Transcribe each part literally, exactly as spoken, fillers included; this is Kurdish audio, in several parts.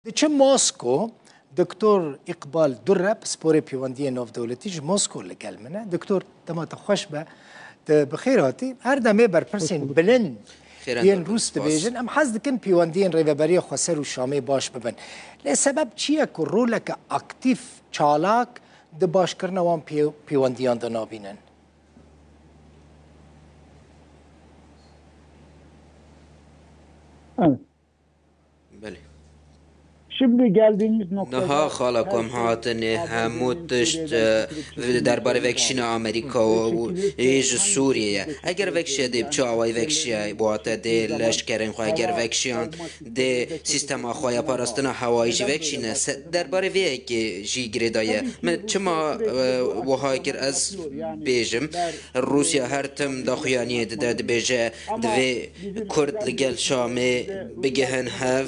Diçim Mosko, Doktor Îqbal Durre, pisporê pêwendiyê navdewletî ji Mosko li gel min e. Doktor, dema te xweş be, tu bi xêr hatî. Her demê berpirsên bilind yên Rûs dibêjin, em hez dikin pêwendiyên Rêveberiya Xweser û Şamê baş bibin. Lê sebeb çi ye ku roleke aktîf, çalak di başkirina wan pê-, pêwendiyan de nabînin? Evet. Belê. Şimdi geldiğimiz noktada Niha xala ku em hatinê, hemû tişt, e, derbarê vekişîna Amerîka û ê ji Sûriyê ye. Eger vekişiye dê bi çi awayî vekişiye, wate dê leşkerên xwe, eger vekişiyan dê sîstema xwe ya parastina hewayî jî vekişîne, se-, derbarê vê yekê jî girêdayî ye. Min çima, e, wiha kir ez bêjim, Rûsya her tim daxuyaniyê dide, dibêje, divê Kurd li gel Şamê bigihin hev,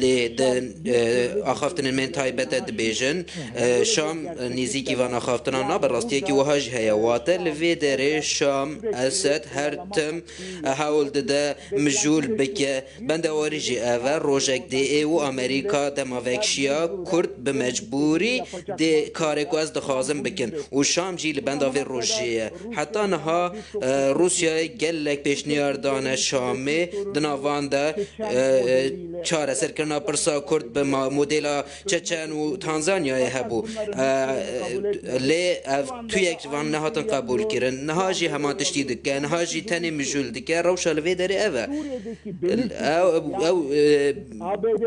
lê di, e, axaftinên me yên taybet de dibêjin, e, Şam, e, nêzîkî van axaftinan nabe, rastiyekî wiha jî heye. Wate li vê derê Şam, Esed her tim, e, hewl dide mijûl bike. Bendewarî jî ev e, rojek dê ê û Amerîka dema vekşiya Kurd bi mecbûrî dê karê ku ez dixwazim bikin û Şam jî li benda vê rojê ye. Heta niha, e, Rûsyayê gelek pêşniyar dane Şamê, di nav van de, e, e, çareserkirina pirsa Kurd bi ma-, modela Çeçen û Tanzanyayê hebû. E, e, lê ev tu yek ji van nehatin qebûl kirin. Niha jî heman tiştî dike, niha jî tenê mijûl dike. Rewşa li vê derê ev e. Ew, ew, ew, e,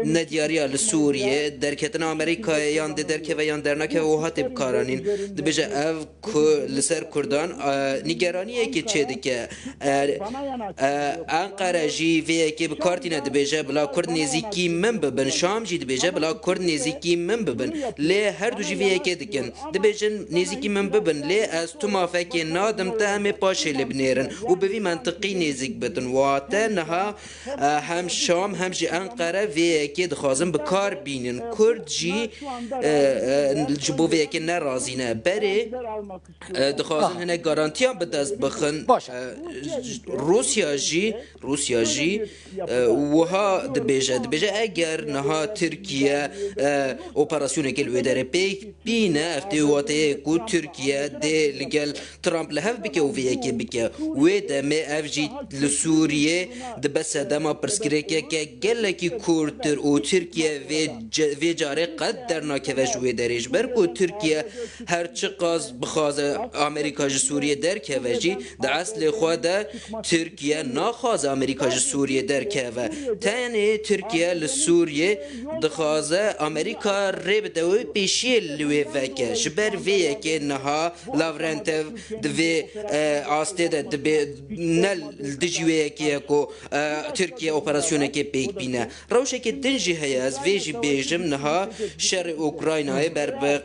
nediyariya li Sûriyê, derketina Amerîkayê yan dê derkeve yan dernakeve, wiha tê bikaranîn. Dibêje ev ku li ser Kurdan, e, nîgeraniyekê çêdike. E, e, Enqere jî vê yekê bi kar tîne, dibêje bila Kurd nêzîkî min bibin. Şam jî dibêje bila Kurd nêzîkî min bibin. Lê her du jî vê yekê dikin. Dibêjin nêzîkî min bibin, lê ez tu mafekê nadim te em ê paşê lê binêrin û bi vî mentiqî nêzîk bitin. Wate niha, e, hem Şam hem jî Enqere vê yekê dixwazin bi kar bînin. Kurd jî, e, e, ji bo vê yekê nerazî ne. Berê, e, dixwazin hinek garantiyan bi dest bixin. Baş e. E, Rûsya jî, Rûsya jî, e, wiha dibêje, dibêje eger niha Tirkiye, e, operasyonekê li wê derê pêk bîne, ev tê wateyê ku Tirkiye dê li gel Trump li hev bike û vê yekê bike. Wê demê ev jî li Sûriyê dibe sedema pirsgirêkeke gelekî kûrtir û Tirkiye vê ce-, vê carê qet dernakeve ji wê derê. Ji ber ku Tirkiye her çiqas bixwaze Amerîka ji Sûriyê derkeve jî, di eslê xwe de Tirkiye naxwaze Amerîka ji Sûriyê derkeve. Tenê Tirkiye li Sûriyê dixwaze Amerîka rê bide wê pêşiyê li wê veke. Ji ber vê yekê niha Lavrentiev di vê, e, astê de dibe, ne li dijî wê yekê ye ku, e, Tirkiye operasyonekê pêk bîne. Rewşekê din jî heye, ez vê jî bêjim, niha şerê Ukraynayê ber bi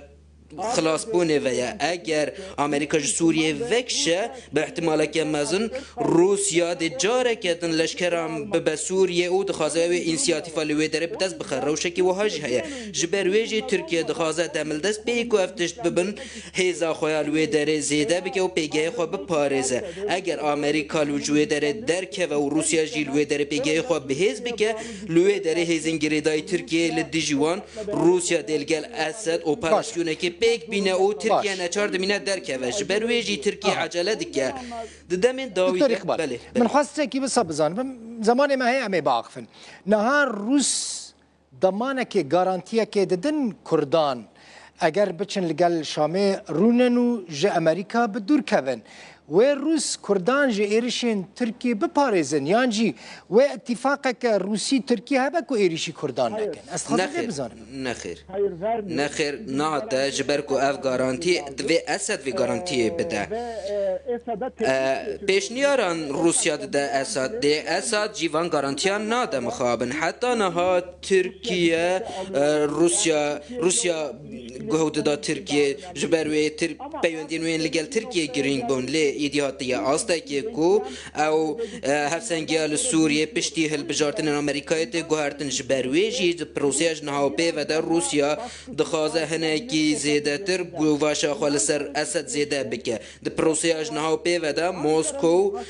xilasbûnê ve ye. Eger Amerîka ji Sûriyê vekişe, bi ihtimaleke mezin Rûsya dê careke din leşkeran bibe Sûriyê û dixwaze ew ê însiyatîfa li wê derê bi dest bixe. Rewşekî wiha jî heye. Ji ber wê jî Tirkiye dixwaze demildest bêyî ku ev tişt bibin, hêza xwe ya li wê derê zêde bike û pêgehê xwe biparêze. Eger Amerîka li ji wê derê derkeve û Rûsya jî li wê derê pêgehê xwe bi hêz bike, li wê derê hêzên girêdayî Tirkiyeyê li dijî wan, Rûsya dê li gel Esed operasyonekê pêk bîne û Tirkiye neçar dimîne derkeve. Ji ber wê jî Tirkiye ecele dike. Di demên dawî Doktor de, Îqbal, belê, min belê. Xwest tiştekî wisa bizanim. Zemanê me heye, em ê biaxifin. Niha Rûs demanekê, garantiyekê didin Kurdan, eger biçin li gel Şamê rûnin û ji Amerîka bi dûr kevin. Wê Rûs Kurdan ji êrişên Tirkiyê biparêzin, yan jî wê îtîfaqeke Rûsî-Tirkî hebe ku êrişî Kurdan nekin? Ez dixwazim vê Nexêr, bizanim. Nexêr. Nexêr, nade, ji ber ku ev garantî, divê Esed vê garantiyê bide. E, pêşniyaran Rûsya dide Esad, dê Esad jî van garantiyan nade mixabin. Heta niha Tirkiye, e, Rûsya, Rûsya guh dida Tirkiye, ji ber wê Tir-, peywendiyên wê yên li gel Tirkiye girîng bûn. Lê êdî hatiye. Astekê ku ew, e, hevsengiya li Sûriyê piştî hilbijartinên Amerîkayê tê guhertin. Ji ber wê jî di proseya ji niha û pê ve de Rûsya dixwaze hinekî zêdetir guvaşa xwe li ser Esed zêde bike. Di proseya ji niha û pê ve de Moskow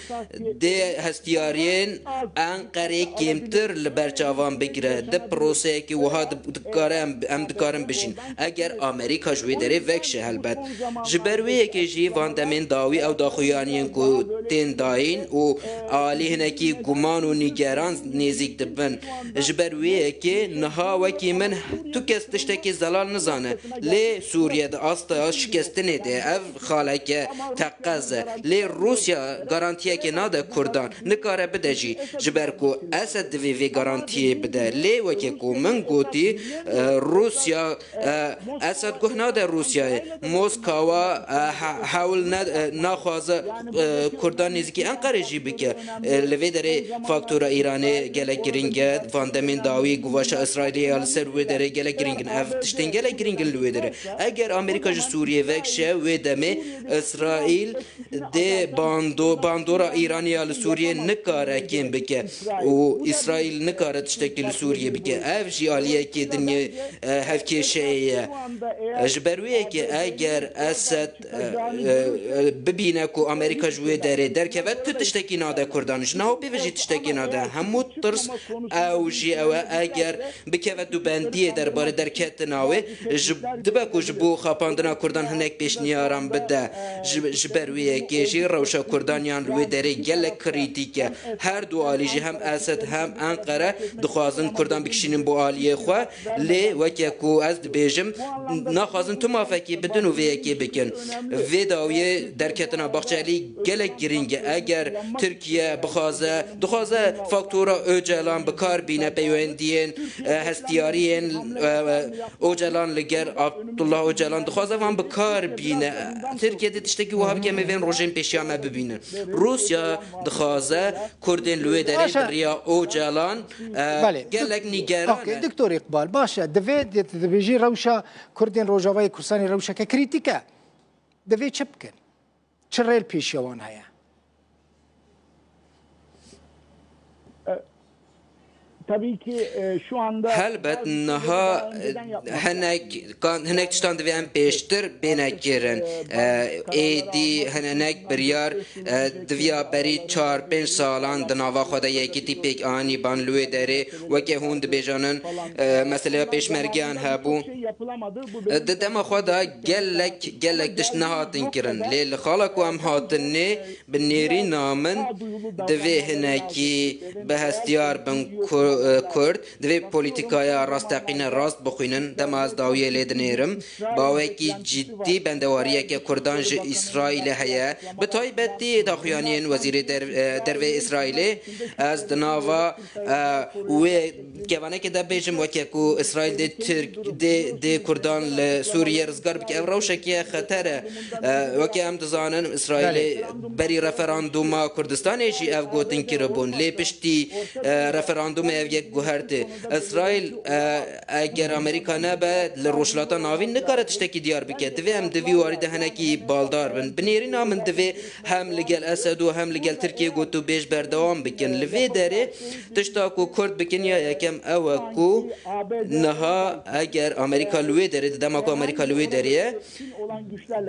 dê hestiyariyên Enqerê kêmtir li ber çavan bigire. Di proseyekî wiha di-, dikare em, em dikarin bijîn. Eger Amerîka ji wê derê vekişe helbet. Ji ber wê yekê jî van demên dawî ew daxuyaniyên ku tên dayîn û alî hinekî guman û nîgeran nêzîk dibin. Ji ber wê yekê niha wekî min tu kes tiştekî zelal nizane. Lê Sûriye di asta şikestinê de ev xaleke teqez e. Lê Rûsya garantiyekê nade Kurdan. Nikare bide jî. Ji ber ku Esed divê vê garantiyê bide. Lê weke ku min gotî, e, Rûsya, e, Esed guh nade Rûsyayê. Moskawa, e, he-, hewl ne, e, naxwaze, e, Kurdan nêzîkî Enqerê jî bike. E, li vê derê faktora Îranê gelek giring e. Van demên dawî guvaşa Îsraîlê ya li ser wê derê gelek giring in. Ev tiştên gelek giring in li wê derê. Eger Amerîka ji Sûriyê vekişe, wê demê Îsraîl dê bando-, bandora Îranê ya li Sûriyê nikare kêm bike û Îsraîl nikare tiştekî li Sûriyê bike. Ev jî aliyekê din yê, e, hevkêşeyê ye. E, ji ber wê yekê eger Esed, e, e, e, bibîne ku Amerîka ji wê derê derkeve, tu tiştekî nade Kurdan. Ji niha û pê ve jî tiştekî nade. Hemû tirs ew jî ew e, eger bikeve dubendiyê derbarê derketina wê, ji, dibe ku ji bo xapandina Kurdan hinek pêşniyaran bide. Ji, ji ber wê yekê jî rewşa Kurdan yan li wê derê gelek krîtîk e. Her du alî jî hem Esed hem Enqere dixwazin Kurdan bikişînin bo aliyê xwe. Lê weke ku ez dibêjim, naxwazin tu mafekê bidin û vê yekê bikin. Vê dawiyê derketina Bahçelî gelek girîng e. Eger Tirkiye bixwaze, dixwaze faktora Ocalan bi kar bîne peywendiyên, e, hestiyariyên, e, Ocalan li gel Abdullah Ocalan dixwaze van bi kar bîne. Tirkiye dê tiştekî wiha bike, em ê vên rojên pêşiya me bibînin. Rûsya dixwaze Kurdên li wê derê Baş e. bi riya Ocalan, e, Belê. gelek nîgeran Okey, e. Doktor Îqbal, baş e. Divê, dê-, dibêjî rewşa Kurdên Rojavayê Kurdistanê rewşeke krîtîk e. Divê çi bikin? Çi rêl pêşiya wan heye? E, tabii ki, e, şu anda Helbet bazı niha, şeyleri daha önceden yapmak hinek, kan-, hinek tiştan divê em pêştir bêne kirin. E, êdî hinek biryar, e, diviya berî çar pênc salan di nava xwe de yekîtî pêk anî ban li wê derê weke hûn dibêjanin, e, meseleya pêşmergeyan hebû. Di dema xwe de gelek, gelek tişt nehatin kirin. Lê li xala ku em hatinê, bi nêrîna min divê hinekî bi hestiyar bin Ku-, e, Kurd. Divê polîtîkaya rasteqîne rast bixwînin. Dema ez dawiyê lê dinêrim. Bawekî cidî bendewariyeke Kurdan ji Îsraîlê heye. Bi taybetî daxuyaniyên wezîrê der-, e, dervê Îsraîlê. Ez di nava, e, wê kevanekê de bêjim, weke ku Îsraîl dê Tirk, dê, dê Kurdan li Sûriyê rizgar bike, ev rewşekê xeter e. E, weke em dizanin, Îsraîlê Belê. berî referandûma Kurdistanê jî ev gotin kiribûn. Lê piştî, e, referandûmê ev yek guhertê. Îsraîl, e, eger Amerîka nebe, li Rojhilata Navîn nikare tiştekî diyar bike. Divê em di vî warî de hinekî baldar bin. Bi nêrîna min divê hem li gel Esed û hem li gel Tirkiyê gotûbêj berdewam bikin. Li vê derê tişta ku Kurd bikin ya yekem ew e ku niha eger Amerîka li wê derê, di dema ku Amerîka li wê derê ye,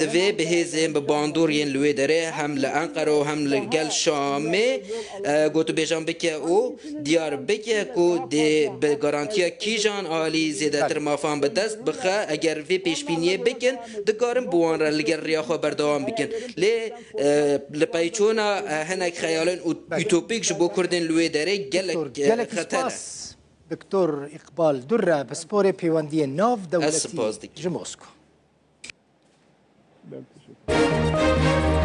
divê bi hêzên, bi bandor yên li wê derê hem li Enqere û hem li gel Şamê, e, gotûbêjan bike û diyar bike ku dê bi garantiya kîjan alî zêdetir mafan bi dest bixe, eger vê pêşbîniyê bikin, dikarin bi wan re li gel riya xwe berdewam bikin. Lê, e, li peyçûna, e, hinek xeyalên û Belê. utopîk ji bo Kurdên li wê derê gelek, Doktor, e, gelek xeter e. spas, Doktor Îqbal Durre, pisporê peywendiyên nav Ez dewletî spas dikim. ji Moskwa. Ben teşekkür ederim.